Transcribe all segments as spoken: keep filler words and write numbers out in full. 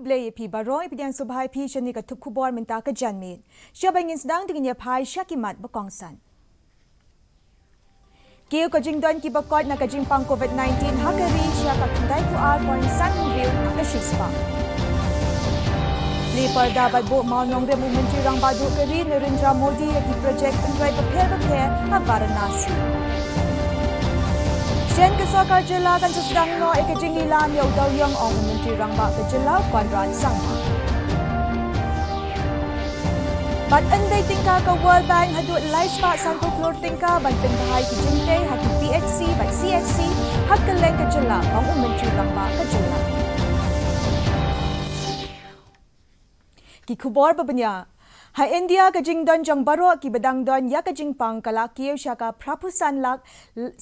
Khublei ïa phi baroh, ïa phi dang subhai phi shane ka thup khubor mynta ka janmiet. Shaba ngin sdang ding ïa phai sha ki mat ba kongsan. Kiew ka jingdon ki bakot na ka jingpang covid nineteen ha ka ri sha ka khyndai phew ar point san hynriew na ka shispah. Plie pyrda bad buh mawnongrim u Myntri Rangbah Duh ka ri Narendra Modi ïa ki projek pynroi bapher bapher ha Varanasi. Shen ka sorkar jylla kan sa sdang noh ïa ka jinglilam ïa u dewïong, ong u Myntri Rangbah ka jylla u Conrad Sangma. Bad yn bei tyngka ka World Bank haduh lai spah sanphew klur tyngka ban pynbha ïa ki jingtei ha ki P H C bad C H C ha kylleng ka jylla, ong u Myntri Rangbah ka jylla. Ki khubor ba bniah. Ha India ka jingdon jong baroh ki ba dang don ïa ka jingpang ka la kiew sha ka phra phew san lak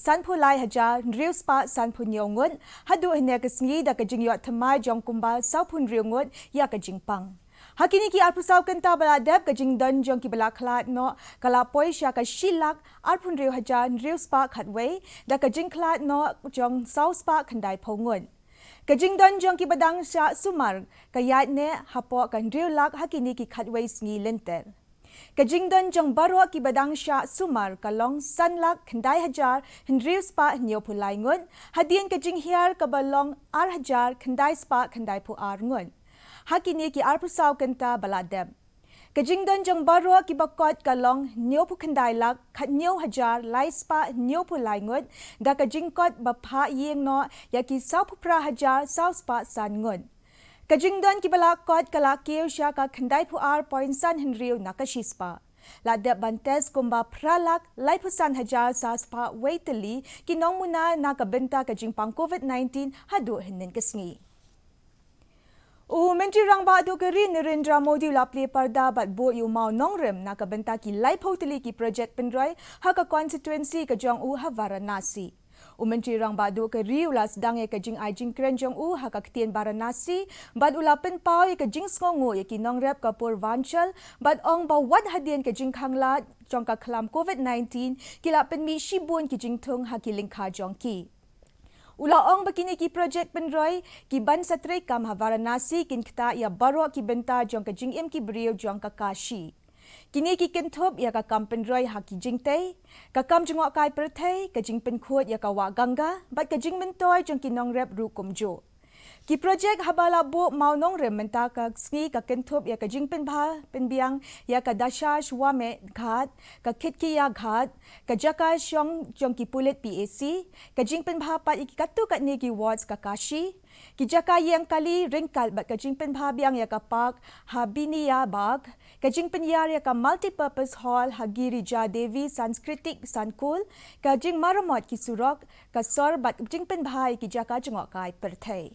sanphew lai hajar hynriew spah sanphew hynñiew ngut haduh hynne ka sngi, da ka jingïoh thymmai jong kumba saw phew hynriew ngut ïa ka jingpang. Ha kine ki arphew saw kynta ba la dep, ka jingdon jong ki ba la khlad noh ka la poi sha ka shi lak arphew hynriew hajar hynriew spah khatwei, da ka jingkhlad noh jong saw spah khyndai phew ngut. Ka jingdon jong ki ba dang shah sumar ka ïaid neh hapoh ka hynriew lak ha kine ki khatwei sngi lynter. Ka jingdon jong baroh ki ba dang shah sumar ka long san lak khyndai hajar hynriew spah hynñiew phew lai ngut, hadien ka jinghiar ka ba long ar hajar khyndai spah khyndai phew ar ngut ha kine ki arphew saw kynta ba la dep. Ka jingdon jong baroh ki bakot ka long hynñiew phew khyndai lak khathynñiew hajar lai spah hynñiew phew lai ngut, da ka jingkot ba phah ïing noh ïa ki saw phew phra hajar saw spah san ngut. Ka jingdon ki ba la kot ka la kiew sha ka khyndai phew ar point san hynriew na ka shispah. La dep ban test kumba phra lak lai phew san hajar saw spah wei tylli ki nongmuna na ka bynta ka jingpang covid nineteen haduh hynnin ka sngi. U Myntri Rangbah Duh ka ri Narendra Modi u la plie pyrda bad buh ïa u mawnongrim na ka bynta ki lai phew tylli ki projek pynroi ha ka constituency ka jong u ha Varanasi. U Myntri Rangbah Duh ka ri u la sdang ïa ka jingai jingkren jong u ha ka ktien Varanasi bad u la pynpaw ïa ka jingsngewnguh ïa ki nongrep ka Purvanchal bad ong ba wat hadien ka jingkhang lad jong ka khlam covid nineteen ki la pynmih shibun ki jingthung ha ki lyngkha jong ki. U la ong ba kine ki projek pynroi ki ban sa treikam ha Varanasi kin ktah ïa baroh ki bynta jong ka jingim ki briew jong ka Kashi. Kine ki kynthup ïa ka kam pynroi ha ki jingtei, ka kam jngohkai pyrthei, ka jingpynkhuid ïa ka wah Ganga bad ka jingmyntoi jong ki nongrep ruh kumjuh. Ki projek haba la buh mawnongrim mynta ka sngi ka kynthup ïa ka jingpynbha pynbiang ïa ka Dashashwamedh Ghat, ka Khitkiya Ghat, ka jaka shong jong ki pulit P A C, ka jingpynbha pat ïa ki katto katne ki wards ka Kashi, ki jaka ïeng kali ryngkat bad ka jingpynbha biang ïa ka park ha Biniya Bagh, ka jingpynïar ïa ka multipurpose hall ha Girija Devi Sanskritik Sankul, ka jingmaramot ki surok, ka sor bad jingpynbha ïa ki jaka jngohkai pyrthei.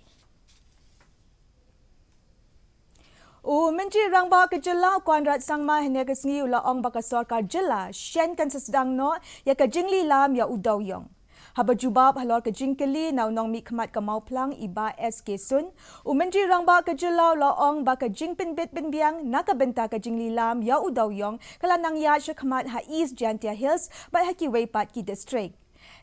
U Myntri Rangbah ka jylla u Conrad Sangma hynne ka sngi u la ong ba ka sorkar jylla shen kan sa sdang noh ïa ka jinglilam ïa u dewïong. Haba jubab halor ka jingkylli na u nongmihkhmat ka Mawphlang i Bah S K Sun, u Myntri Rangbah ka jylla u la ong ba ka jingpynbit pynbiang na ka bynta ka jinglilam ïa u dewïong ka la nang ïaid shakhmat ha East Jaintia Hills bad ha kiwei pat ki district.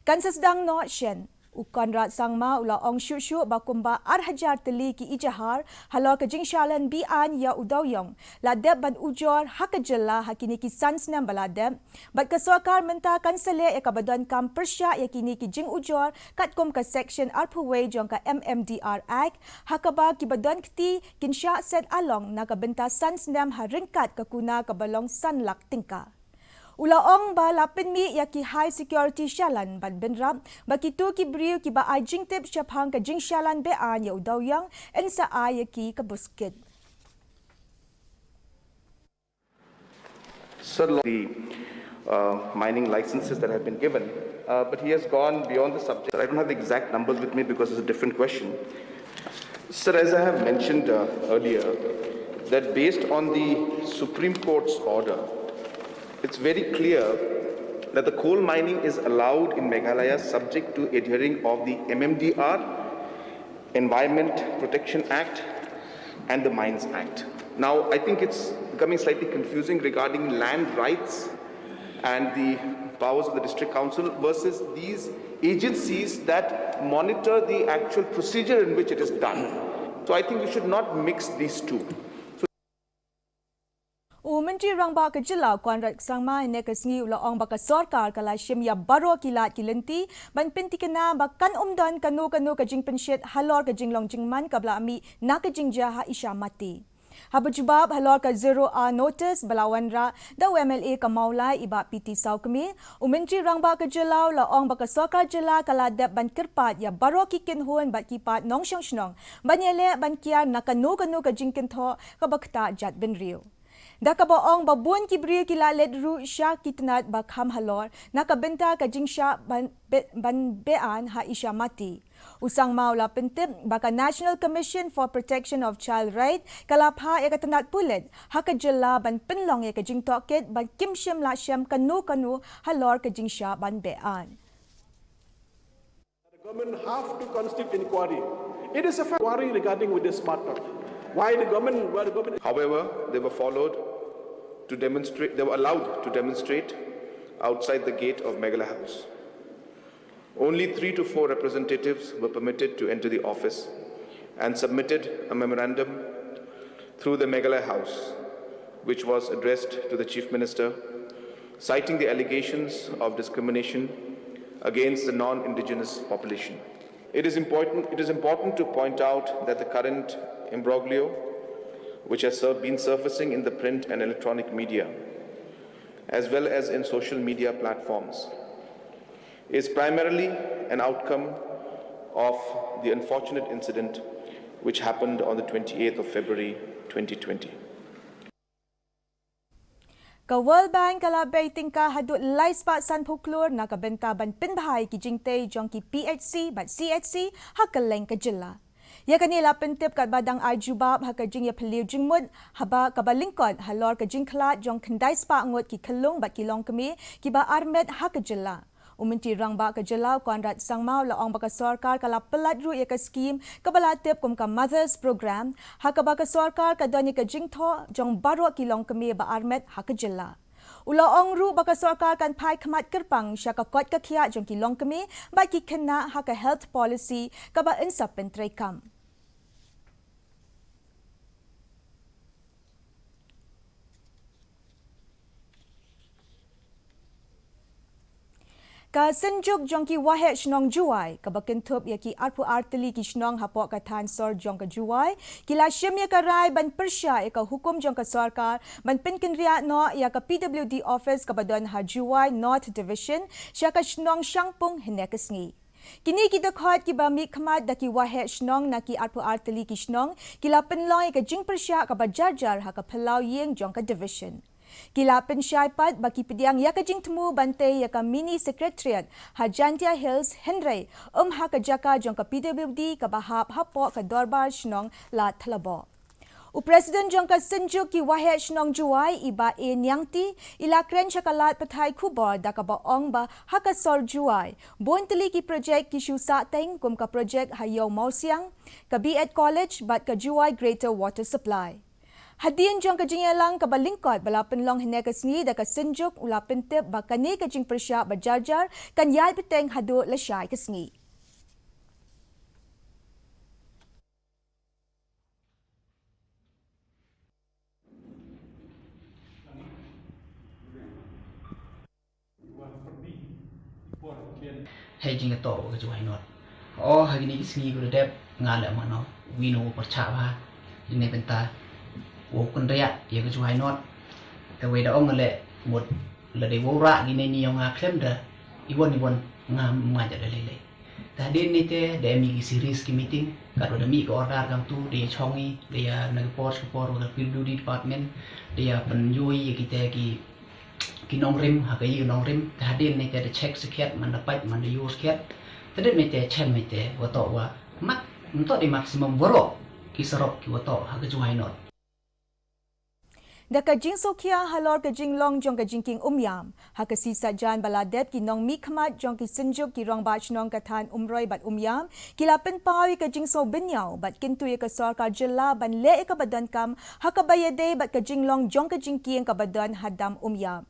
Kan sa sdang noh shen. U Conrad Sangma u la ong shuh shuh ba kumba ar hajar tylli ki ejahar halor ka jingshalan be-aiñ ïa u dewïong la dep ban ujor ha ka jylla ha kine ki san snem ba la dep. Bad ka sorkar mynta kan sa leh ïa kaba donkam pyrshah ïa kine ki jingujor katkum ka section arphew wei jong ka M M D R Act, ha kaba kiba don kti kin shah set along na ka bynta san snem ha ryngkat ka kuna kaba long san lak tyngka. U la ong ba la pynmih ïa ki high security shalan bad bynrap ba kito ki briew kiba ai jingtip shaphang ka jingshalan be-aiñ ïa u dewïong yn sa ai ïa ki ka buskit. Sir, the uh, mining licenses that have been given, uh, but he has gone beyond the subject. I don't have the exact numbers with me because it's a different question. Sir, as I have mentioned uh, earlier, that based on the Supreme Court's order, it's very clear that the coal mining is allowed in Meghalaya subject to adhering of the M M D R, Environment Protection Act, and the Mines Act. Now, I think it's becoming slightly confusing regarding land rights and the powers of the district council versus these agencies that monitor the actual procedure in which it is done. So I think we should not mix these two. U Myntri Rangbah ka Jylla Conrad Sangma hynne ka sngi u la ong ba ka sorkar ka la shim ïa baroh ki lad ki lynti ban pyntikna ba kan ym don kano kano ka jingpynshit halor ka jinglong jingman kaba la mih na ka jingjia ha Isha Mati. Haba jubab halor ka zero hour notice ba la wanrah da u MLA ka Mawlai i Bah P T Sawkmie, u Myntri Rangbah ka Jylla u la ong ba ka sorkar jylla ka la dep ban kyrpad ïa baroh ki kynhun bad ki paid nongshong shnong ban ïaleh ban kiar na kano kano ka jingkynthoh kaba ktah jait bynriew. Da kaba ong ba bun ki briew ki la leit ruh sha ki tnat ba kham halor na ka bynta ka jingshah ban be-, ban beaiñ ha Isha Mati. U Sangma u la pyntip ba ka National Commission for Protection of Child Right ka la phah ïa ka tnat pulit ha ka jylla ban pynlong ïa ka jingtohkit ba kim shym la shem kano kano halor ka jingshah ban beaiñ. The government have to constitute inquiry. It is a fact inquiry regarding with this matter. Why the government, why the government However, they were followed to demonstrate, they were allowed to demonstrate outside the gate of Meghalaya House. Only three to four representatives were permitted to enter the office and submitted a memorandum through the Meghalaya House, which was addressed to the Chief Minister, citing the allegations of discrimination against the non-indigenous population. It is important, it is important to point out that the current imbroglio, which has sur-, been surfacing in the print and electronic media, as well as in social media platforms, is primarily an outcome of the unfortunate incident which happened on the twenty-eighth of February twenty twenty. Ka World Bank ka la bei tyngka haduh lai spah sanphew klur na ka bynta ban pynbha ïa ki jingtei jong ki PHC bad CHC ha kylleng ka jylla. Ïa kane la pyntip katba dang ai jubab ha ka jingïaphylliew jingmut haba kaba lyngkot halor ka jingkhlad jong khyndai spah ngut ki khyllung bad ki longkmie kiba armet ha ka jylla. U Myntri Rangbah ka jylla u Conrad Sangma u la ong ba ka sorkar ka la pyllait ruh ïa ka skhim kaba la tip kum ka Mothers Program, ha kaba ka sorkar ka don ïa ka jingthoh jong baroh ki longkmie ba armet ha ka jylla. U la ong ruh ba ka sorkar kan phai khmat kyrpang sha ka koit ka khiah jong ki longkmie bad ki khynnah ha ka health policy kaba yn sa pyntreikam. Ka Synjuk jong ki Waheh Shnong Jowai, kaba kynthup ïa ki arphew ar tylli ki shnong hapoh ka thaiñ sor jong ka Jowai, ki la shim ïa ka rai ban pyrshah ïa ka hukum jong ka sorkar ban pynkynriah noh ïa ka PWD office kaba don ha Jowai North Division sha ka shnong Shangpung hynne ka sngi. Kine ki dkhot kiba mihkhmat da ki waheh shnong na ki arphew ar tylli ki shnong ki la pynlong ïa ka jingpyrshah kaba jarjar ha ka phyllaw ïing jong ka division. Ki la pynshai pat ba ki pdiang ïa ka jingthmu ban tei ïa ka mini secretariat ha Jaintia Hills, hynrei ym ha ka jaka jong ka PWD kaba hap hapoh ka dorbar shnong Ladthadlaboh. U President jong ka Synjuk ki Waheh Shnong Jowai, i Bah A Niangti, i la kren sha ka lad pathai khubor da kaba ong ba ha ka sor Jowai bun tylli ki projek ki shu sahteng, kum ka projek ha Ïew Mawsiang, ka B.Ed College bad ka Jowai Greater Water Supply. Hadien jong ka jingïalang kaba lyngkot ba la pynlong hynne ka sngi da ka Synjuk, u la pyntip ba kane ka jingpyrshah ba jarjar kan ïaid bteng haduh lashai ka sngi. Hei jingïatoh ka Jowai North. Oh, ha kine ki sngi kiba la dep nga leh mano, wino pyrshah bha ïa kane bynta, wow kynriah ïa ka Jowai North. Te wei da ong leh mut lada wow rah kine ni ong nga khlem da iwon iwon nga, nga jat da lei lei. Te hadien ni te da em ïa ki series ki meeting, katba da mih ka order kamtu da ïa chong i, da ïa na ka por sha ka por wa ka PWD department da ïa pynjoi ïa kita ki, ki nongrim ha ka ïing nongrim. Te hadien ni te da check sakhiat, man da pait man da ïoh sakhiat. Te hadien ni te chem ni te wa toh wa mat, ym toh da maximum waroh ki sarok ki wa toh ha ka Jowai North. Da ka jingsngewkhia halor ka jinglong jong ka jingkieng umïam, ha ka sngi Saitjaiñ ba la dep ki nongmihkhmat jong ki Synjuk ki Rangbah Shnong ka thaiñ Umroi bad Umïam ki la pynpaw ïa ka jingsngewbynñiaw bad kyntu ïa ka sorkar jylla ban leh ïa kaba donkam ha kaba ïadei bad ka jinglong jong ka jingkieng kaba don ha dam umïam.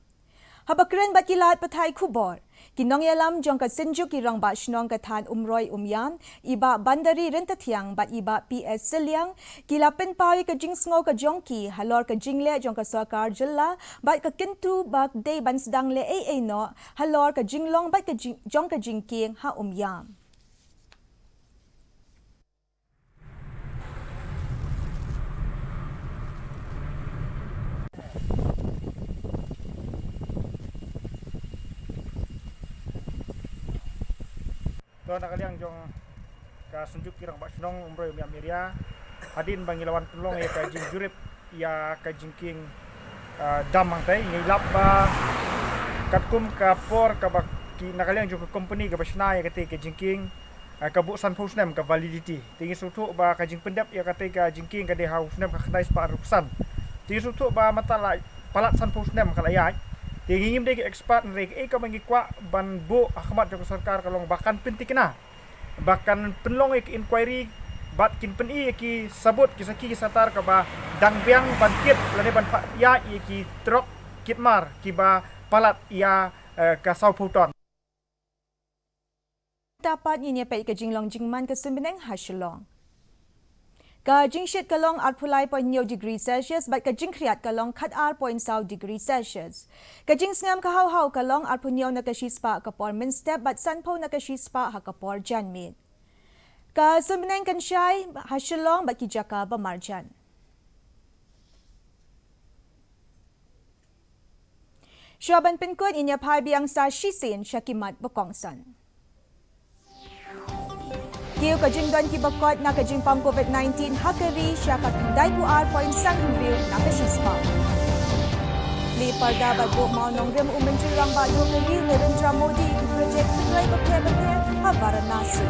Haba kren bad ki lad pathai khubor, ki nongïalam jong ka Synjuk ki Rangbah Shnong ka thaiñ Umroi Umiam, i Bah Bandari Ryntathiang bad i Bah P S Sylliang, ki la pynpaw ïa ka jingsngew ka jong ki halor ka jingleh jong ka sorkar jylla bad ka kyntu ba dei ban sdang leh ei ei noh halor ka jinglong bad ka jing, jong ka jingkieng ha Umiam. To, na ka liang jong ka Synjuk ki Rangbah Shnong Umroi Umiam Area, hadien ba ngi la wan pynlong ïa ka jingjurip ïa ka jingkieng, ah, dam hangtai, ngi lap ba katkum ka por kaba ki, na ka liang jong ka company kaba shna ïa kata ka jingkieng, ah, ka buh sanphew snem ka validity. Te ngi sngewthuh ba ka jingpyndep ïa kata ka jingkieng ka dei ha u snem khatkhyndai spah arphew san. Te ngi sngewthuh ba mynta la palat sanphew snem ka la ïaid. Te ngi ngim dei ki expert, hynrei kaei kaba ngi kwah ban buh ha khmat jong ka sorkar ka long ba kan pynthikna, ba kan pynlong ïa ki inquiry bad kin pyni ïa ki sabut, ki sakhi, ki satar kaba dang biang ban kit lane ban phah ïaid ïa ki trok kit mar kiba palat ïa, eh, ka sawphew ton. Mynta pat ngin ïa peit ka jinglong jingman ka suiñ bneng ha Shillong. Ka jingshit ka long arphew lai point hynñiew degree Celsius bad ka jingkhriat ka long khatar point saw degree Celsius. Ka jingsngem ka haw haw ka long arphew hynñiew na ka shispah ka por mynstep bad sanphew na ka shispah ha ka por janmiet. Ka suiñ bneng kan shai ha Shillong bad ki jaka ba marjan. Shuwa ban pynkut, ngin ïa phai biang sa shisien sha ki mat ba kongsan. Kiew ka jingdon kiba koit na ka jingpang covid nineteen ha ka ri sha ka khyndai phew ar point san hynriew na ka shispah. Plie parda bad buh mawnongrim u Myntri Rangbah Duh ka ri u Narendra Modi ïa ki projek tynrai bapher bapher ha Varanasi.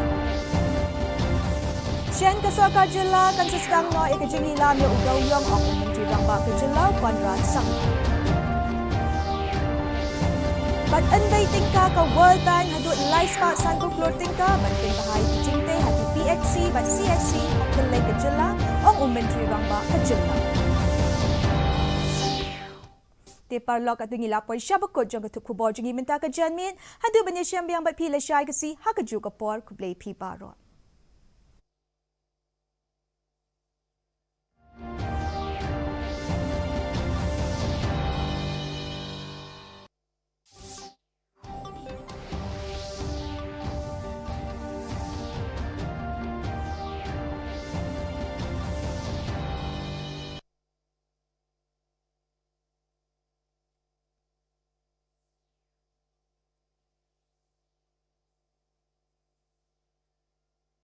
Shen ka sorkar jylla kan sa sdang noh ïa ka jinglilam ïa u dewïong, ong u Myntri Rangbah ka jylla u Conrad Sangma. Bad yn bei tyngka ka World Bank haduh lai spah sanphew klur tyngka ban pynbha ïa ki jingtei ha ki P H C bad C H C ha kylleng ka jylla, ong u Myntri Rangbah ka jylla. Te paralok, katto ngi la poi sha ba kut jong ka tip khubor jong ngi mynta ka janmiet. Haduh ban ïashem biang bad phi lashai ka sngi ha kajuh ka por, khublei phi baroh.